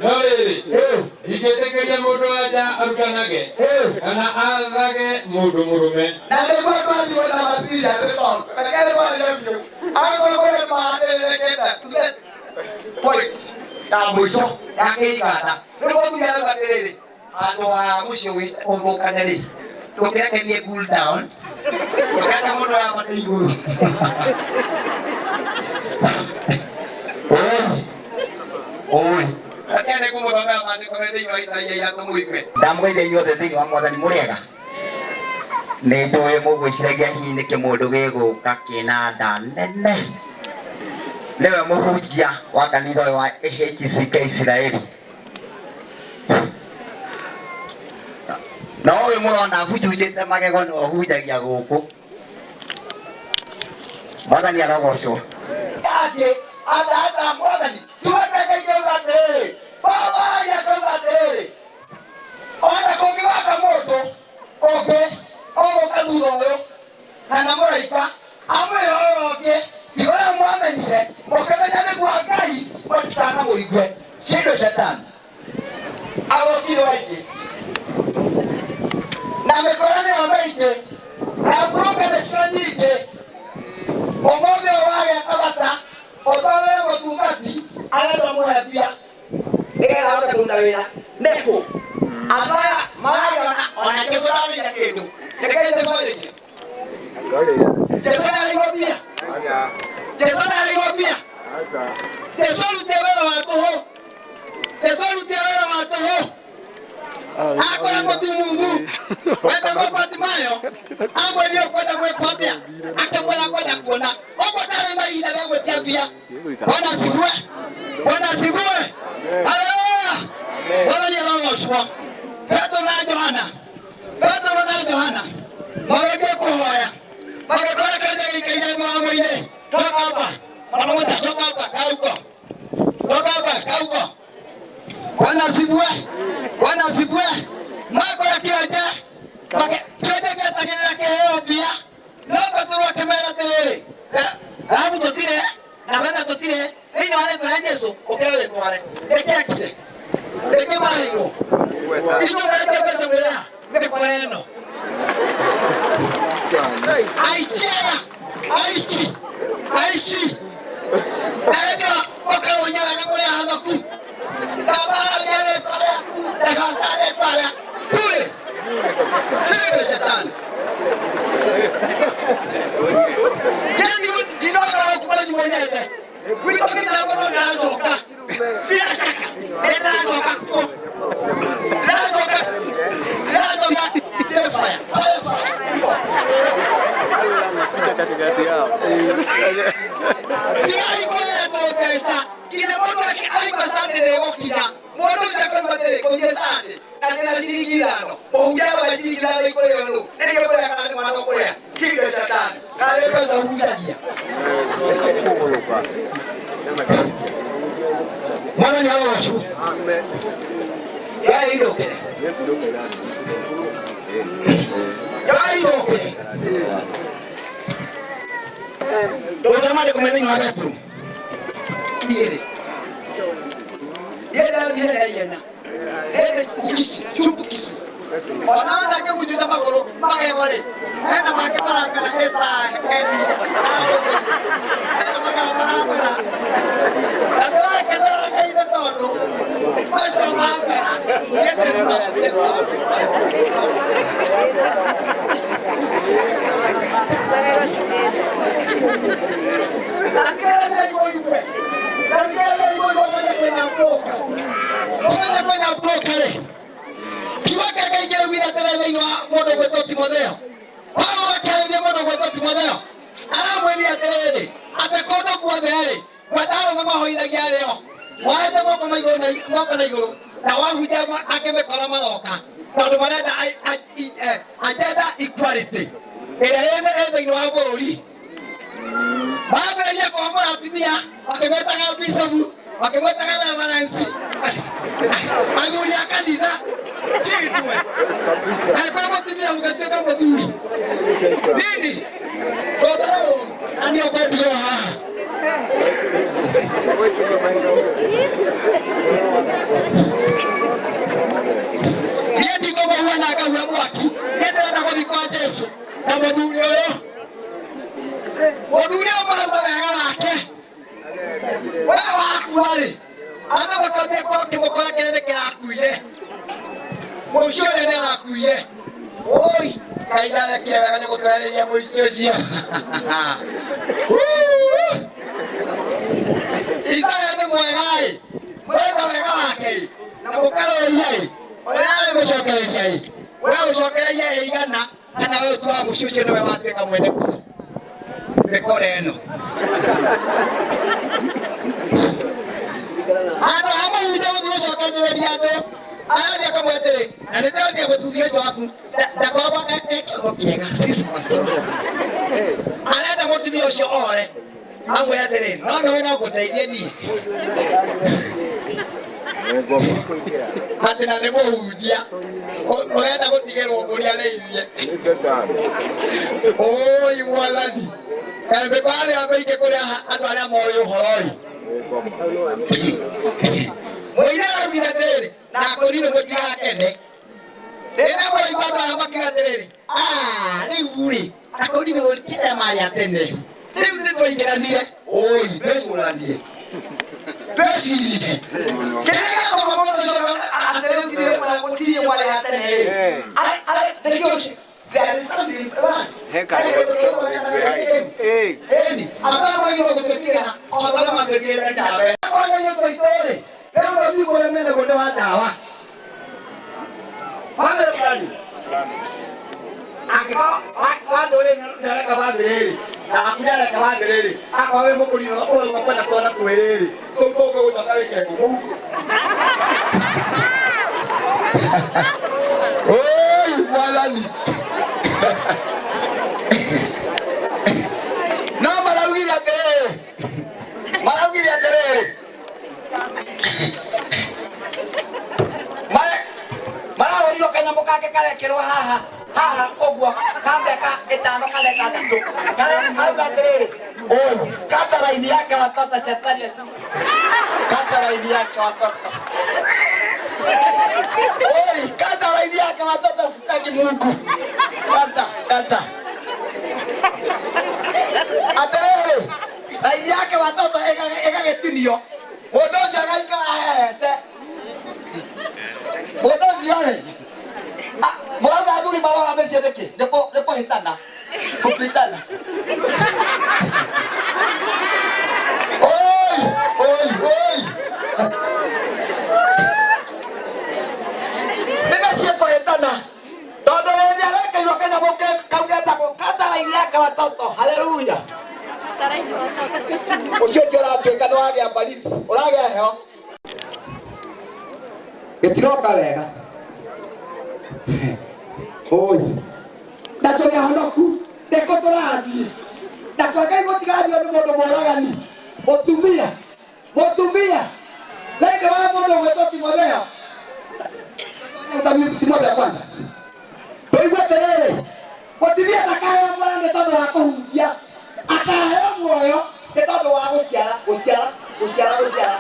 No rĩrĩ, ndingĩtĩkĩria mũndũ wa nja arutanage kana aathage mũndũ mũrũme. Na nĩguo twathiĩ na masiria reke nĩkwarĩrie biũ angĩkorwo kũrĩ mahandĩrĩrĩkĩte tuge point ya mũico ya kĩiganda nĩguo tuge arauga atĩrĩrĩ handũ ha mũciĩ ũthũkane rĩ ndũkĩrekerie cool down ndũkĩreke mũndũ yambate igũrũ. Oi oi, reke nĩngũmũthomera maandĩko me thĩinĩ wa Isaia 3 mũigue. Ndamũgeithia inyuothe thĩinĩ wa Mwathani. Mũrĩega? Nĩ njũĩ mũgwĩciragia hihi nĩkĩ mũndũ gĩgũka kĩna nda nene, nĩwe mũhunjia wa kanitha ũyũ wa AHCK Isiraeli. No ũyũ mũrona hunjunjĩte magego nĩwe ũhunjagia gũkũ. Mwathani arogocwo. Atĩ andata Mwathani tuweke Ngai atĩrĩrĩ, Paulo aria akauga atĩrĩrĩ, ona kũngĩgaka mũndũ ũngĩ ũgũka thutha ũyũ kana mũraika amwĩre ũhoro ũngĩ tiga ũrĩa mwamenyire mũkĩmenya nĩguo Ngai, mũtikanamũigue. Cindo shetani agokire aingĩ na mĩkora nĩyo mĩingĩ na mburuka nĩcio nyingĩ. Ũmũthĩ ũyũ wageka bata ũtwarĩre mũtungati arenda mũhe mbia nĩgetha ahote kũruta wĩra nĩkũ andũ aya maragĩona ona Jesu ndarĩire kĩndũ. Reke Jesu arĩrie. Jesu ndarĩirwo mbia. Jesu ndarĩirwo mbia. Jesu arutire wĩra wa tũhũ. Jesu arutire wĩra wa tũhũ. Akora mũtumumu wetagwo Batimayo, amwĩrire ũkwenda gwĩkwo atĩa, akĩmwĩra kwenda kuona. Ũguo ndarĩ na ihinda rĩa gwĩtia mbia. Bwana asifiwe. Bwana asifiwe. Haleluya. Mwathani arogocwo. Petero na Johana, Petero na Johana magĩthiĩ kũhoya, magĩkora kĩonje gĩikaire mũromo-inĩ. Toka hapa mwanamke, toka hapa, kaa huko, toka hapa, kaa huko. Bwana asifiwe. Bwana asifiwe. Makora kĩonje, kĩonje gĩetagĩrĩra kĩheo mbia, no Petero akĩmera atĩrĩrĩ, thahabu tũtirĩ na betha tũtirĩ, thĩinĩ wa rĩtwa rĩa Jesu ũkĩra wĩtware. Nĩkĩekire? Nĩkĩ maheirwo? Inyuĩ mwendia mbeca mwĩra mĩkora ĩno aici aya, aici, aici, na hĩndĩ ĩyo mũkaũnyaga na mũrĩ ahonoku ndamaragia rĩtwa rĩaku ndagoca rĩtwa rĩa bure Chini shetani. Yani ndinoka gũkũ mwenyewe. Gwitũ kĩtambo no ndĩracoka. Bila shaka nĩ ndĩracoka kuo. Ndĩracoka. Ndĩracoka. Fire, fire, fire. Katikati yao. Tigai kũrĩha mbeca nginya mũndũ aigua Sunday nĩ ĩgũkinya, mũndũ ũcio akauga atĩrĩ, kũthiĩ Sunday na ndĩna ciringi 5, mũhunjia arauga ciringi 5 ikũrĩo nũ? Nĩkĩo ũkũrĩa kana nĩ mwana ũkũrĩa? Cindo shetani kana nĩ mbeca ũhunjagia. Mwathani arogocwo. Ngai ndũkĩre, Ngai ndũkĩre. Ndũrĩa maandĩko me thĩinĩ wa Petero 2 niĩ ndĩrathiĩ na ihenya ende ukisi chumbukisi ona ndake mujuta magũrũ magego rĩ hena make marakara esa eni hena magego maramera na ndĩrakenera Ngai nĩ tondũ macio mamera niĩ ndĩ stop, ndĩ stop, ndĩ stop. Nathikĩrĩria mũigue, nathikĩrĩria mũigue, ũmenye kwĩna broker, ũmenye kwĩna broker rĩ. Kiugo kĩa Ngai kĩraugire atĩrĩ thĩinĩ wa mũndũ ũgwĩtwo Timotheo. Paulo akĩarĩria mũndũ ũgwĩtwo Timotheo, aramwĩrire atĩrĩrĩ, atĩ kũndũ guothe rĩ gwata arũme mahoithagia arĩo moete moko ma igũrũ na moko na igũrũ na wahunjia akĩmĩkora maroka tondũ marenda agenda equality ĩrĩa ĩ thĩinĩ wa bũrũri. Mambĩrĩria kwamũra atumia makĩmetaga bishopu, makĩmwĩtaga reverend, athuri a kanitha chindwe angĩkorwo mũtumia ũngĩtuĩka mũthuri nini tondũ nĩ ũru na niĩ ũkwendirwo haha. Akambia korwo kĩmũkora kĩnene kĩrakuire. Mũici ũrĩa nĩ arakuire. Oi, Ngai ndarekire wega nĩ gũtwehereria mũici ũcio. Isaya nĩ mwega ĩ. Mwega wega wake ĩ. Na mũkarũria ĩ. Ũrĩa arĩ mũcokereria ĩ. We ũcokereria ĩ igana kana we ũtuaga mũciĩ ũcio nĩwe watuĩka mwene kuo. Mĩkora ĩno. Handũ ha mũhunjia gũthiĩ gũcokanĩrĩria andũ arathiĩ akamwĩra atĩrĩ na nĩ ndonire mũthuri ũcio waku ndakoragwo e kĩongo kĩega si sawasawa. Arenda mũtumia ũcio ore amwĩre atĩrĩ no nĩwe no ngũteithie niĩ atĩ na nĩ mũhunjia ũrenda gũtigĩrwo mbũri arĩithie. Oi mwathani, kaĩ mĩkora nĩ mĩingĩ kũrĩa andũ arĩa moĩ ũhoro ũyũ. Mũira araugire atĩrĩrĩ na akũrinũ mũtigakene rĩrĩa mũraigua andũ aya makiuga atĩrĩrĩ, "Ah, rĩu rĩ akũrinũ ti arĩa marĩ a tene, rĩu nĩ twaingĩranire." Oi, twĩcũranie, twĩcirie kĩrĩa gĩatũma mũndũ ũcio atĩ rĩu gũtirĩ mwarĩ a tene rĩ, nĩkĩo there is something wrong. Ĩni, andũ magĩrĩirwo gũtũtigĩra o ta ũrĩa matuĩkĩte njamba. Ona ithuĩ twaitũ-rĩ, rĩu tũthiĩ kũrĩa mena mũgũnda wa ndawa. Bamĩrĩ fulani. Angĩkorwo wa ndũrĩrĩ ndareka bamĩrĩ-rĩ, na waku ndareka bamĩrĩ-rĩ, akorwo wĩ mũkũrinũ ũyũ ũkwenda twana twĩrĩ-rĩ, tũu tũngĩ ũgũcoka wĩkĩre kũ mũhuko. Oi, mwathani. No maraugire atĩrĩrĩ, maraugire atĩrĩrĩ, marahũrirwo kanyamũ kake karekĩrwo haha haha ũguo ka mĩaka ĩtano kana ĩtandatũ karauga atĩrĩrĩ, ũyũ kata raini yake watoto shetani aci kata raini yake watoto. Oi, kata raini yake watoto, sitaki Mungu. Kata, kata. Atĩrĩrĩ, raini yake watoto ĩgagĩtinio. Mũndũ ũcio agaikara ahehete. Mũndũ ũcio rĩ, mũrauga athuri marora mĩciĩ nĩkĩ? Nĩ kũhĩtana. Kũpitana. Oi, oi, oi. Nĩ mĩciĩ kũhĩtana. Tondũ rĩrĩa arekeirwo kanyamũ kau getagwo kata raini yake watoto. Haleluya. Ũcio ũngĩ ũratuĩka nĩ wagĩa baridi, ũragĩa heho. Gĩtiroka wega. Oi. Na tũrĩ ahonoku, nĩkũ tũrathiĩ? Na kwa Ngai gũtigathiio nĩ mũndũ mũragani. Mũtumia, mũtumia. Thĩinĩ wa mũndũ ũgwĩtwo Timotheo. Timotheo kwanza. Tũigue atĩrĩrĩ, mũtumia ndakaheo muoyo nĩ tondũ wa kũhunjia, akaheo muoyo nĩ tondũ wa gũciara, gũciara, gũciara, gũciara,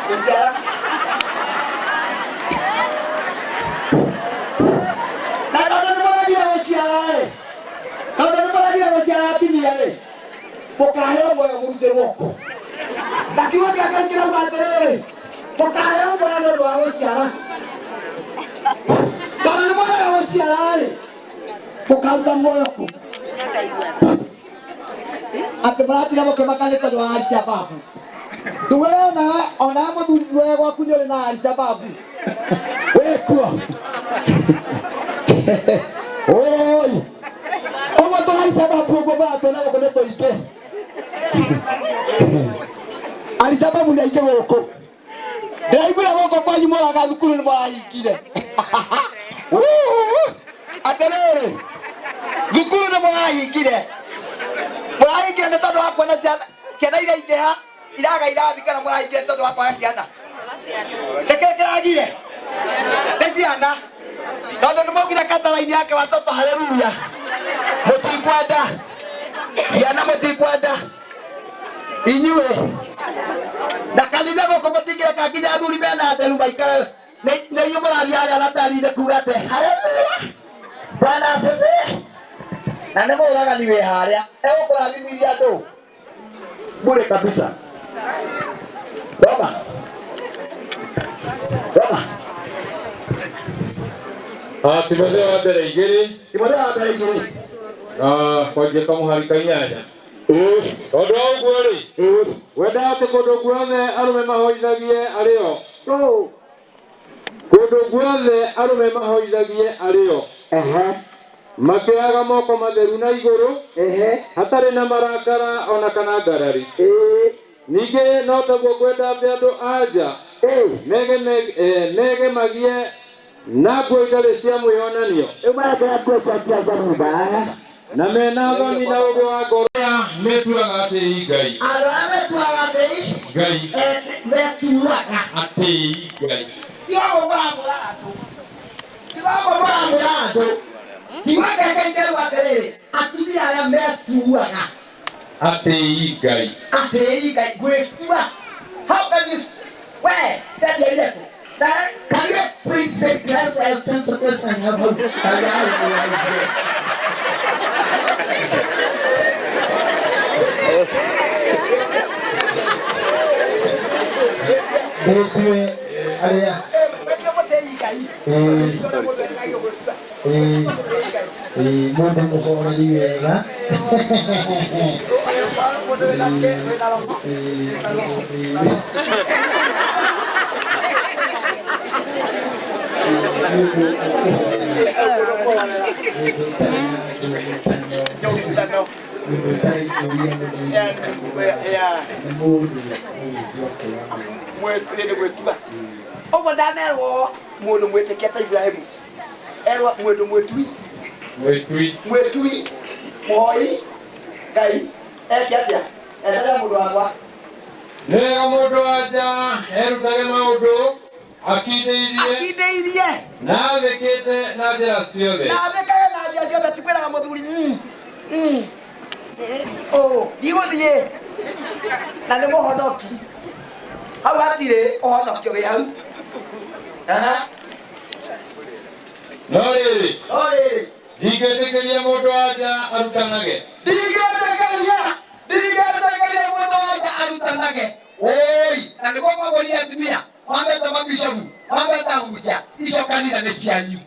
gũciara. Na tondũ nĩ mũregire gũciara-rĩ, tondũ nĩ mũregire gũciara atumia-rĩ, mũkaheo muoyo mũrutĩrwo kũ? Na kiugo kĩa Ngai kĩrauga atĩrĩrĩ, mũkaheo muoyo nĩ ũndũ wa gũciara. Tondũ nĩ mũrega gũciara-rĩ, mũkaruta muoyo kũ? Atĩ mũratira mũkĩmaka nĩ tondũ wa Alshababu. Tuge onawe onawe mũthuri we gwaku nĩ ũrĩ na Alshababu. Wĩ kuo. Oi. Ũguo tũ Alshababu ũguo mũratuona gũkũ nĩ tũingĩ. Alshababu nĩ aingĩ gũkũ. Ndĩraiguire gũkũ kwanyu mũraga thukuru nĩ mũrahingire. Atĩrĩrĩ, thukuru nĩ mũrahingire. Mũrahingire nĩ tondũ wa kuona ciana iraingĩha iraga irathi kana mũrahingire nĩ tondũ wa kwaga ciana? Nĩkĩ kĩragire? Nĩ ciana. Tondũ nĩ mwaugire kataraini yake watoto, haleluya. Mũtikwenda ciana, mũtikwenda inyuĩ na kanitha gũkũ mũtingĩreka nginya athuri mena nderu maikare nĩ inyuĩ mũrathiĩ harĩa ratari-inĩ kuga atĩ haleluya Bwana asifiwe na nĩ mũragani wĩ harĩa egũkũrathimithia andũ bure kabisa. Roma. Thoma. Timotheo wa mbere 2. Timotheo wa mbere 2. Kwanjia kamũhari ka 8. Tondũ wa ũguo rĩ, wendaga atĩ kũndũ guothe arũme mahoithagie arĩo. Kũndũ guothe arũme mahoithagie arĩo. Makĩoyaga moko matheru na igũrũ, hatarĩ na marakara ona kana ngarari. Ningĩ no taguo ngwenda atĩ andũ a nja megemagie na nguo itarĩ cia mwĩonanio. Na mena thoni na ũũgĩ wa ngoro metuaga atĩi Ngai. Andũ arĩa metuaga atĩi Ngai. Metuaga atĩi Ngai. Tiga kũmũramũra andũ. Tiga kũmũramũra andũ. Tiga keke atĩrĩrĩ, atumia arĩa metuaga atĩi Ngai. Atĩi Ngai gwĩtua. How can you we ndaria kũ? Can you print the glass and send the person how? Ndĩtue arĩa mũndũ mũhoreri wega. Mũndũ ũtarĩ iũria nĩ mũndũ ũgĩtua kwĩyamũra. Ũguo ndanerwo mũndũ mwĩtĩkia ta Ibrahimu erwo mũndũ mwĩtui mwĩtui mũhoi Ngai eke atĩa endaga mũndũ wakwa. Nĩ wega mũndũ wa nja erutage maũndũ akindĩirie na athĩkĩte na njĩra ciothe. Na athĩkage na njĩra ciothe, ti kwĩraga mũthuri ndigũthiĩ na nĩ mũhonoki. Hau hatirĩ ũhonokio wĩ hau. No rĩrĩ, ndingĩtĩkĩria mũndũ wa nja arutanage. Ndingĩtĩkĩria mũndũ wa nja arutanage. Oi, na nĩguo mwagũrire atumia mwambeta mabishopu mwambeta hunja, icio kanitha nĩ cianyu,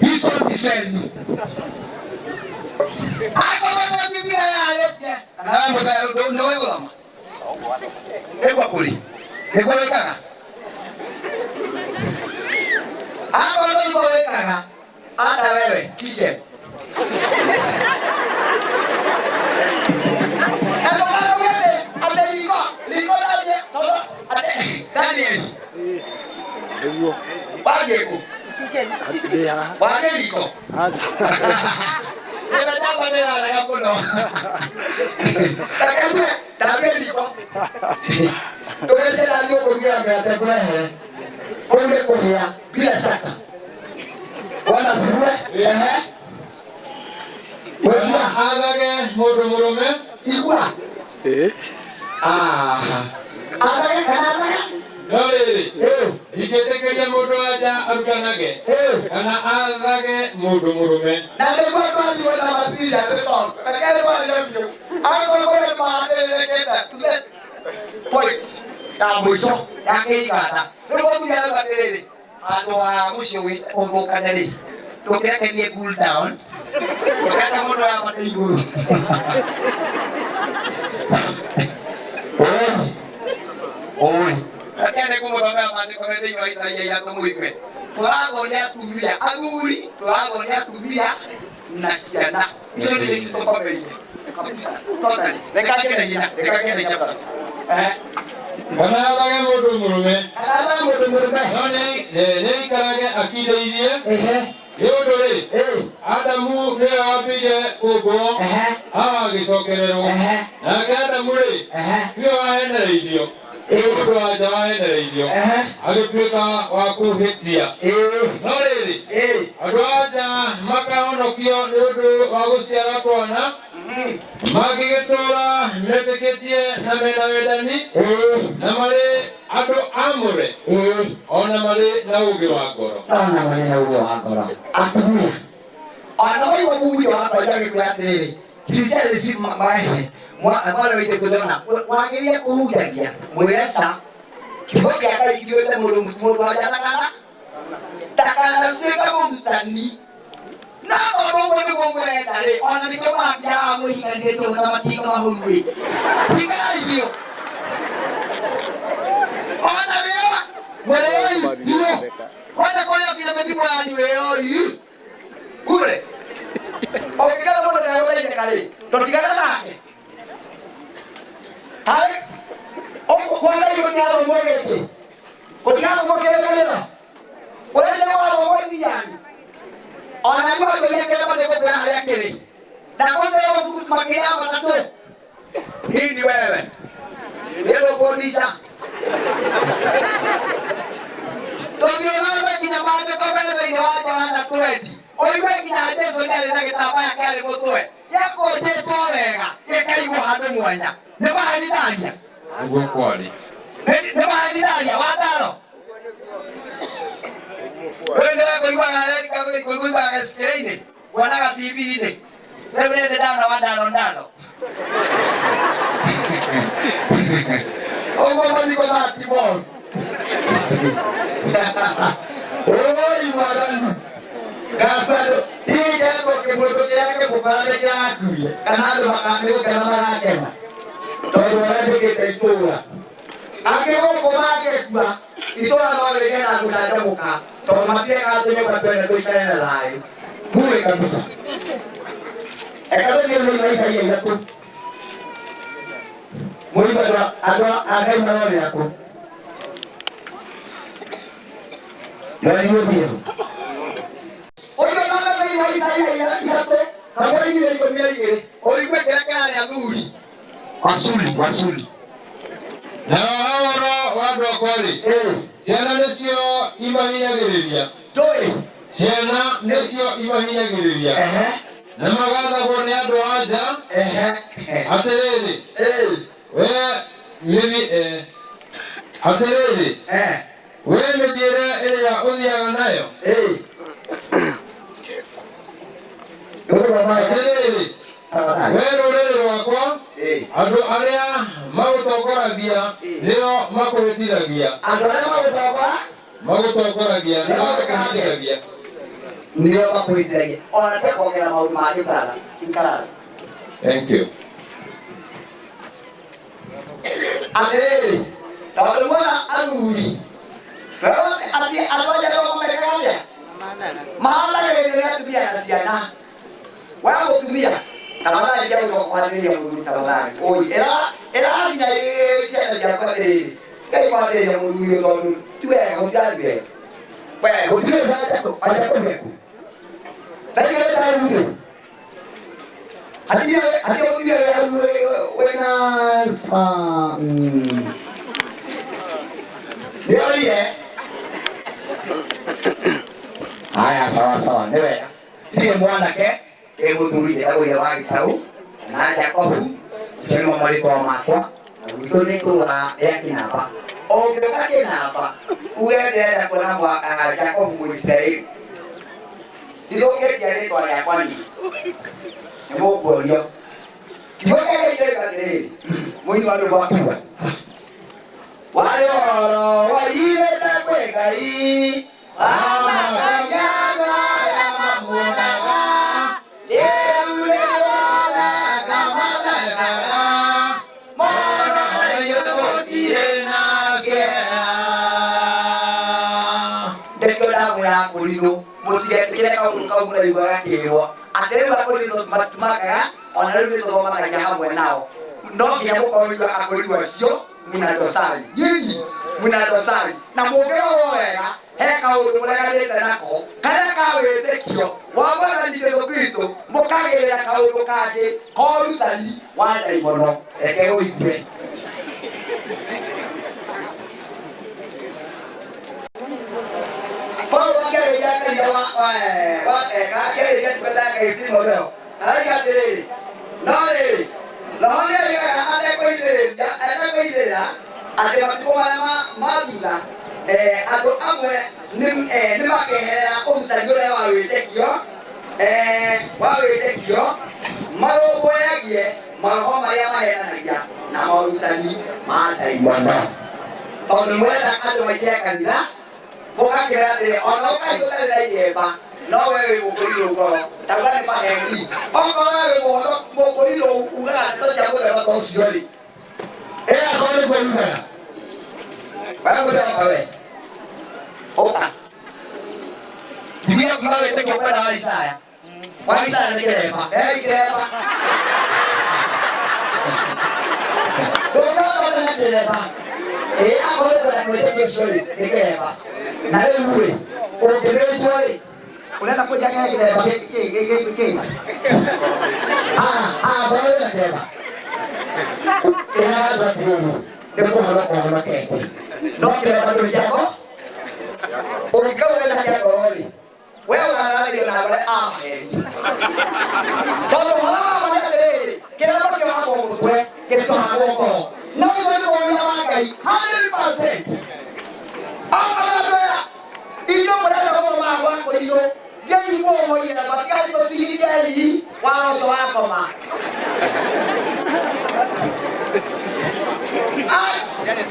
icio nĩ cenyu. Akorwo nĩ atumia yarĩtie kana we mũthee nĩũĩ gũthoma nĩguo kũrĩ nĩguo wĩkaga. Akorwo nĩguo wĩkaga ata wewe kishe Daniel wathiĩ kũ? Wathiĩ riko? Ĩno njamba nĩĩrarega mũno. Reke ngue ndathiĩ riko. Ndũgerie ndathiĩ kũrugĩra mĩgate ngũrehere. Kũu nĩ kũhĩa bila shaka. Bwana asifiwe. Ehe. Athage mũndũ mũrũme. Igua. Athage kana athage? No rĩrĩ, ndingĩtĩkĩria mũndũ wa nja arutanage kana athage mũndũ mũrũme. Na nĩguo twathiĩ na matiria tũtondũ. Reke nĩkwarĩre biũ. Angĩkorwo kũrĩ mahandĩrĩrĩkĩte to the point ya mũico ya kĩiganda. Nĩguo atumia arauga atĩrĩrĩ, handũ ha mũciĩ ũthũkane rĩ, ndũkĩreke niĩ cool down, ndũkĩreke mũndũ arambate igũrũ. Oi. Reke nĩngũmũthomera maandĩko me thĩinĩ wa Isaia 3 mũigue. Tũrathwo nĩ atumia, athuri tũrathwo nĩ atumia na ciana. Icio nĩcio itũkomeire kabisa, totally. Reke ngĩre hinya, reke ngĩre hinya bara. Kana athage mũndũ mũrũme. Kana athage mũndũ mũrũme. No nĩaikarage akindĩirie. Nĩ ũndũ rĩ, Adamu nĩwe wambĩire kũmbwo, Hawa agĩcokererwo. Nake Adamu rĩ, tiwe wahenereirio, mũndũ wa nja wahenereirio, agĩtuĩka wa kũhĩtia. No rĩrĩ, andũ a nja makahonokio nĩ ũndũ wa gũciara twana, mangĩgĩtũũra metĩkĩtie na mena wendani, na marĩ andũ amũre, ona marĩ na ũũgĩ wa ngoro. Ona marĩ na ũũgĩ wa ngoro. Atumia. Ona waigua mũhunjia wakwa agĩkwĩra atĩrĩrĩ, sincerely mwana witũ ndona wagĩrĩire kũhunjagia mwĩre ca. Kiugo kĩa Ngai kiugĩte mũndũ mũndũ wanja ndakana ndakanatuĩka mũrutani. No tondũ ũguo nĩguo mũrenda rĩ, ona nĩkĩo makiaga mũhikanĩtie ũguo na matinga mahuru rĩ. Tigai biũ. Ona rĩo mũrĩoi biũ. Kwanja kũrĩa nginya mĩthimo yanyu rĩoi. Ure. Ũngĩkera mũndũ ndagũteithĩka rĩ, ndũtigana nake. Harĩ kwa Ngai gũtigathomwo gĩkĩ. Gũtigathomwo kĩrĩkanĩro. Ũrĩa wathomwo iria-inĩ. Ona niĩ wanjũria kĩrĩa nĩngũkwĩra harĩa kĩrĩ. Ndakwĩra mabuku makĩria ya matatũ. Nini wewe? Nĩngũkũndisha. Tũthiũrũrũke nginya maandĩko me thĩinĩ wa Johana 20. Ũigue nginya Jesũ nĩarĩ na gĩtambaya kĩarĩ mũtwe. Gĩakũnjĩtwo wega gĩkaigwo handũ mwanya. Nĩ maheni ndaria? Nĩguo kwarĩ. Nĩ maheni ndaria wa ndaro? Wewe nĩwe kũiguaga kũiguaga gĩcukĩrĩ-inĩ, kuonaga TV-inĩ. Rĩu nĩ ndano wa ndaro ndaro. Ũguo mathiko ma Timon. Oi mwathani. Gabado, hii jambo kĩmũndũ kĩrĩa kĩmũbara nĩ kĩrakuire kana andũ nĩgũkena marakena tondũ ũrĩa itũũra angĩ gũkũ mangĩkua itũũra no rĩgĩe na gũcanjamũka tondũ matirekaga tũnyũmba twene tũikare na thayũ bure kabisa. Reke tũthiĩ thĩinĩ wa Isaia ithatũ mũigue andũ a Ngai maronera kũ Mwathani ũthiĩ ho. Ũcio thome thĩinĩ wa Isaia ithatũ kamũraini na ikũmi na igĩrĩ ũigue kĩrĩa kĩrarĩa athuri wasuli wasuli. Nao ha ũhoro wa andũ akwa-rĩ, ciana nĩcio imahinyagĩrĩria. Ndũĩ. Ciana nĩcio imahinyagĩrĩria. Na magathagwo nĩ andũ a nja. Atĩrĩrĩ, we mĩthi atĩrĩrĩ, we mĩthiĩre ĩrĩa ũthiaga nayo. Atĩrĩrĩ, we rũrĩrĩ rwakwa, andũ arĩa magũtongoragia nĩo makũhĩtithagia. Andũ arĩa magũtongora magũtongoragia nĩo makũhĩtithagia. Nĩo makũhĩtithagia. Ona te kuongerera maũndũ mangĩ brother. Ikarara. Thank you. Atĩrĩrĩ, tondũ mwona athuri atĩ andũ anja nĩo mamekaga atĩa? Mahatagĩrĩria atumia na ciana. We mũtumia tafadhali jambo kwa kufuatilia mũthuri tafadhali. Oi, ĩra ĩra nginya ciana ciakwa atĩrĩrĩ. Ngai kwathĩrĩria mũthuri ũyũ tondũ ti wega gũtirathiĩ wega. We gũtirĩ aca kũmeku. Na igĩrĩ ta rĩu hatirĩ hatirĩ mũtumia wĩna fa nĩorire. Haya, sawa sawa, nĩ wega. Ndirĩ mwanake ndĩ mũthuri njĩtagwo ithe wa Gĩtaũ na Jakobu, ũcio nĩmo marĩtwa makwa na gwitũ nĩ itũũra rĩa Kĩnamba. Ũngĩũka Kĩnamba uge ndĩrenda kuona Jakobu Mũisiraeli, ndithũkĩtie rĩtwa rĩakwa niĩ, nĩ mũkuonio. Kiugo kĩa Ngai kĩroiga atĩrĩrĩ, mũini wa rwĩmbo akiuga warĩ ũhoro woimĩte kwĩ Ngai wamakanyaga arĩa mamuonaga rĩu rĩwonaga mathekaga mona na inyuĩ mũtirĩ na kĩeha. Nĩkĩo ndamwĩra akũrinũ mũtigetĩkĩre kaũndũ kau mũraigua gakĩrwo atĩ rĩu akũrinũ matimakaga ona rĩu nĩtũthomanagia hamwe nao no nginya mũkorwo inyuĩ akũrinũ acio mwĩna dosari nyinyi mwĩna dosari na mũngĩrorwo wega he kaũndũ mũreganĩte nako karĩa ka wĩtĩkio wa Mwathani Jesũ Kristũ mũkagĩrĩra kaũndũ kangĩ ka ũrutani wa ndaimono. Reke ũigue. Paulo akĩarĩria kanitha wa wa akĩarĩria ndungata yake Timotheo araiga atĩrĩrĩ, no rĩrĩ Roho nĩoigaga atekũirĩrĩria atekũirĩra atĩ matukũ marĩa ma thutha andũ amwe nĩmakeherera ũrutani ũrĩa wa wĩtĩkio wa wĩtĩkio marũmbũyagie maroho marĩa mahenanagia na morutani ma ndaimono. Tondũ Tondũ mwenda andũ maingĩre kanitha ũgakĩra atĩrĩ ona ũkaigũtarĩ na iremba no we wĩ mũkũrirũ ngoro tauga nĩ maheni okorwo we wĩ mũkũrirũ ugaga ndeto cia mũthemba ta ũcio rĩ. Ĩ akorwo nĩ kwĩrugaga. We mũthemba we ũka Biblia kugaga wĩtĩkio kwenda wa Isaya wa Isaya nĩ kĩremba hei kĩremba ndũngĩhota na kĩremba ĩ akorwo nĩ kwenda gwĩtĩkio ũcio rĩ nĩ kĩremba na rĩu rĩ ũngĩthĩnjwo rĩ ũrenda kũnjia kĩrĩa kĩremba kĩ Ah, ah, ngoro wĩna kĩremba. Ĩra andũ atĩrĩrĩ, nĩ kũhonoka ũhonokete. No kĩremba ndũrĩ kĩako ũngĩkorwo wĩna kĩa ngoro rĩ we ũranarĩrio na ngoro a maheni tondũ ũhoro wa ma nĩ atĩrĩrĩ kĩremba kĩohagwo mũtwe gĩtiohagwo ngoro no ũcio nĩguo wĩra wa Ngai 100%. Okorwo andũ aya inyuĩ mũrenda gũthoma wa kũrirũ thiĩi mũhoire matigathiĩ mũtigithei watho ũcio wa ngoma.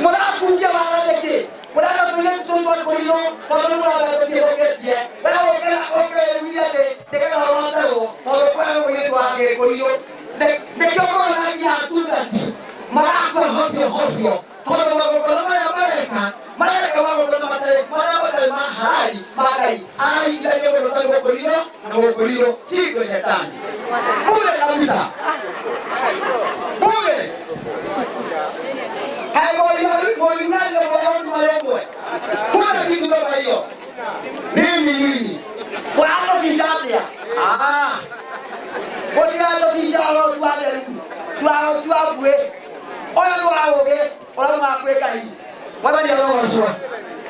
Mũrakunjia watho nĩkĩ? Mũrenda tũirĩtu tũu kũrirũ tondũ nĩ mũrenda tũtiĩhũkĩtie we ũkĩra ũkĩĩruithia atĩ nĩgetha ũhoterwo tondũ kwĩna mũirĩtu wa gĩkũrirũ nĩkĩo mũrona nginya atungati marakua hobio hobio tondũ magongona maya mareka mareka magongona matarĩ marĩa matarĩ ma halali ma Ngai arahingithania mũndũ ũtarĩ mũkũrirũ na mũkũrirũ chindwe shetani bure kabisa bure kaĩ mũyunani na mũyahudi marĩ ũmwe kuna kitu kama hiyo nini nini ũratũbica atĩa gũtigatũbica ũhoro twatheru twa mbuĩ ũyũ nĩ wa ũgĩ ũrauma kwĩ Ngai Mwathani arogocwo.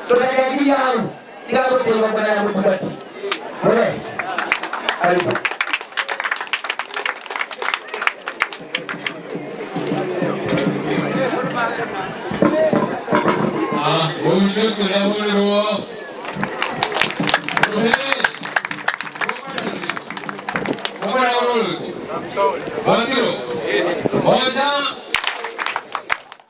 Tũrekererie hau tigatũtĩe igongona rĩa mũtungati. Mũre. Karibu. Ah, mũhunjia ũcio nĩahũrĩrwo rũhĩ. Mũkwenda ũrũrĩkũ? Mwakĩrwo moja.